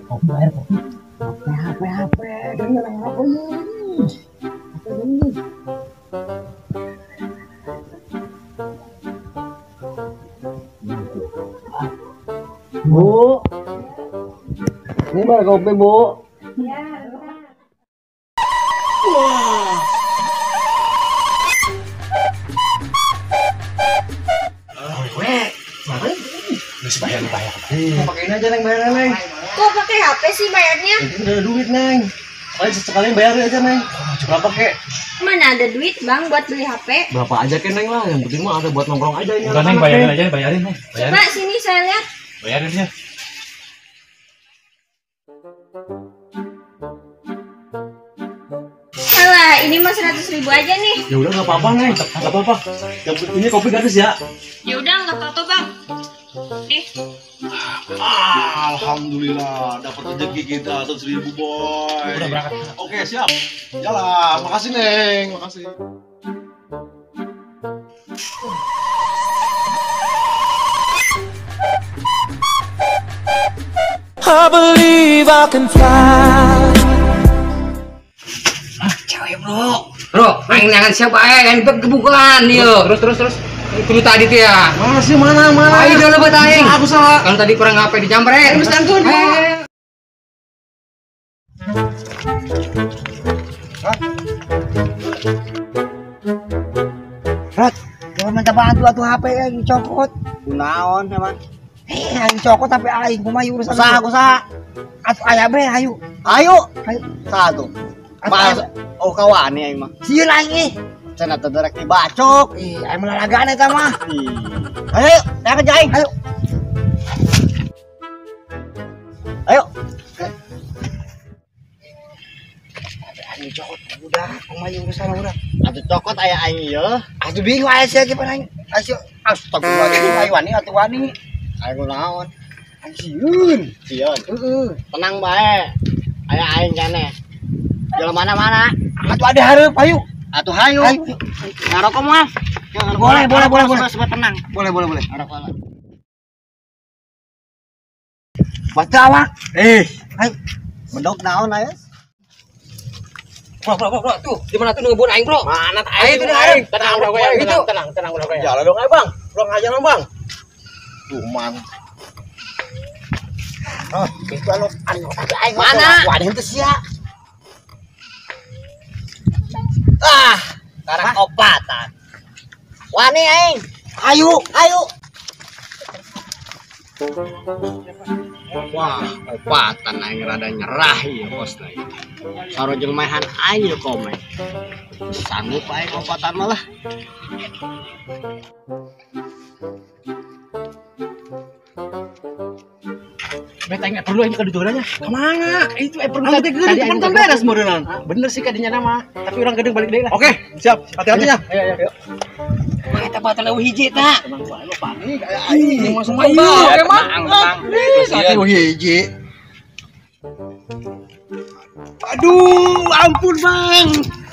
Kopi bayar kopi. HP HP dan ngerokok ini. HP ini. Bu. Ini bayar kopi, Bu. Ya. Wah. Bayar, bayar. Pakai ini aja, Neng, bayarnya, Neng. Kok pakai HP sih bayarnya? Ini udah ada duit, Neng. Paling sesekali bayar aja, Neng. Berapa kek? Mana ada duit, Bang, buat beli HP? Berapa aja kek, Neng lah. Yang penting mah ada buat nongkrong aja ini. Udah, Neng, bayarin aja, bayarin, Neng. Bayarin. Coba sini saya lihat. Bayarin ya. Salah, ini mah 100.000 aja nih. Ya udah nggak apa-apa, Neng. Nggak apa-apa. Yang ini kopi gratis ya. Ya udah nggak apa-apa, Bang. Nih. Alhamdulillah dapat rezeki kita 100.000, boy. Udah berangkat. Oke, siap. Jalan. Makasih, Neng. Makasih. I believe I can fly. Ah, cewek, bro. Bro, main jangan siapa yang kebukaan yo. Terus. Kudu tadi tuh ya. Mana sih, mana? Ayo dulu buat aing. Aku salah. Kalau tadi kurang apa dijamret. Terus tangkun. Rot, jangan minta bantu atuh HP aing cokot. Kunaon emang? Aing cokot tapi aing kumaha urusan. Usaha, usaha. Atuh aya bre, ayo. Ayo. Ayo. Satu. Mas, oh kawani aing mah. Sieun aing ih. Cenah teu derek dibacok. Ih, aing melalagaan eta mah. Ayo, saya kerja aing. Ayo. Ayo. Aing cokot udah, kumaha urusan udah. Atuh cokot aya aing ieu. Atuh bingung aya sia gimana aing. Ayo, astagfirullahaladzim, aing wani atuh wani. Aing kunaon? Aing sieun. Sieun. Heeh. Tenang bae. Aya aing keneh. Jalan mana-mana. Atuh ada hareup, ayo. Atuh hayu. Ngarokok mah. Boleh, boleh, boleh, boleh. Supaya tenang. Boleh, boleh, boleh. Ngarokok lah. Baca awak. Ayo. Bedok naon aya? Bro, bro, bro, tuh, di mana tuh ngebun aing, bro? Mana aing tuh aing. Tenang, bro, itu. Tenang, tenang, bro. Jalan dong, ayo, Bang. Pulang aja dong, Bang. Tuh, man. Oh, itu anu anu aing. Mana? Wah, itu sia. Ah, karak opatan. Wani aing. Ayo, ayo. Wah, opatan aing rada nyerah ieu bos aing. Saro jeung maehan aing ieu komen. Sanggup aing opatan malah. Beta aing perlu aing ka dudurannya. Kemana? Itu perlu tadi tadi kan beres modelan. Bener sih kadinya nama, tapi orang gedeng balik deui lah. Oke, siap. Hati-hati ya. Ayo, ayo. Eta batal eueuh hiji ta. Tenang wae lo panik. Aing masuk mah. Emang. Satu hiji. Aduh, ampun, Bang.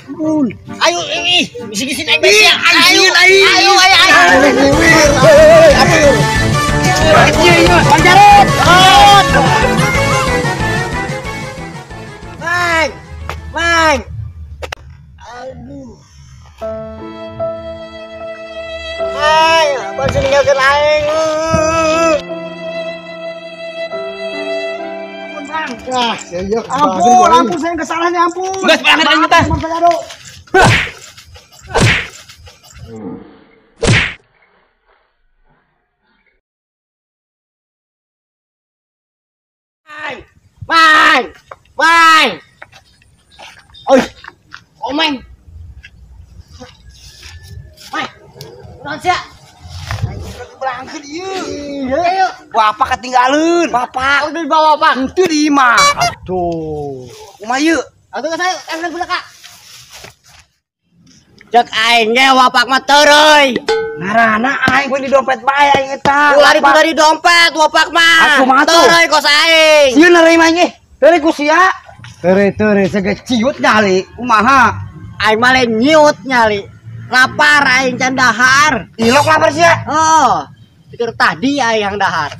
Ampun. Ayo, ih, bisi-bisi aing beres. Ayo, ayo, ayo, ayo. Ayo. Bang Jarot. Bang. Bang. Aduh. Bang, bang ninggalkeun aing. Ampun, Bang. Ah, iya. Ampun, ampun saya kesalahannya, ampun. Geus berangkat aing teh. Bang! Bang! Oi! Komeng! Bang! Naon sia? Berangkat ieu. Ayo. Bapak ketinggalan. Bapak. Udah dibawa, Pak. Henteu di imah. Aduh. Kumaha ieu? Atuh geus ayo, angkat budak ka. Cek aing ge wapak mah teureui. Ngarana aing pun di dompet bae aing eta. Ulah di dompet wapak mah. Teureui kos aing. Sieun heureuy mah aing. Teureui ku sia. Teureui-teureui sege ciut nyali. Kumaha? Aing mah lain nyiut nyali. Lapar aing can dahar. Ilok lapar sia. Oh. Pikir tadi aing yang dahar.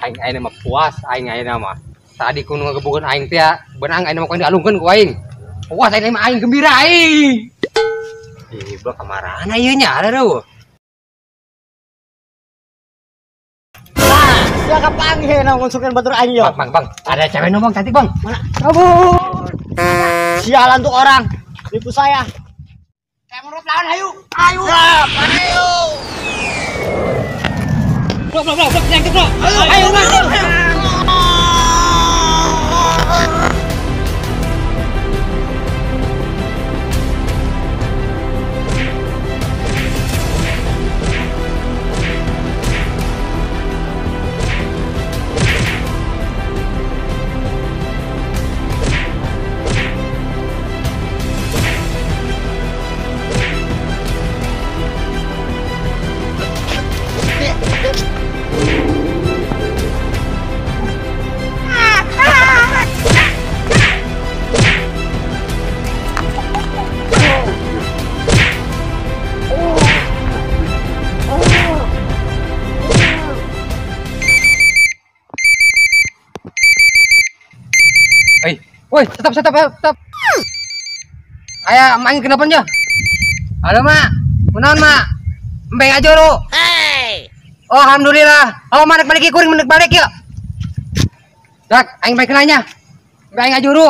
Aing ayeuna mah puas aing ayeuna mah. Tadi ku nu ngagebukeun aing teh beunang ayeuna mah ku dialungkeun ku aing. Puas aing mah aing gembira aing. Ih, blok kamarana ieu nya ada. Nah, sia kapanggih na ngunsurkeun batur aing yo. Bang, bang, ada cewek nu bang cantik bang. Mana? Kabur. Sialan tuh orang. Nipu saya. Kayak menurut lawan ayo. Ayo. Ayo. Blok, blok, blok, blok, nyangkut, blok. Ayo, ayo, ayo. Woi, stop, stop, stop. Ayah, main kenapa nya? Halo, Mak. Kunaon, Mak? Embeng aja lu. Hey. Oh, alhamdulillah. Oh, manek balik kuring manek balik yuk. Dak, aing balik nanya. Embeng aja lu.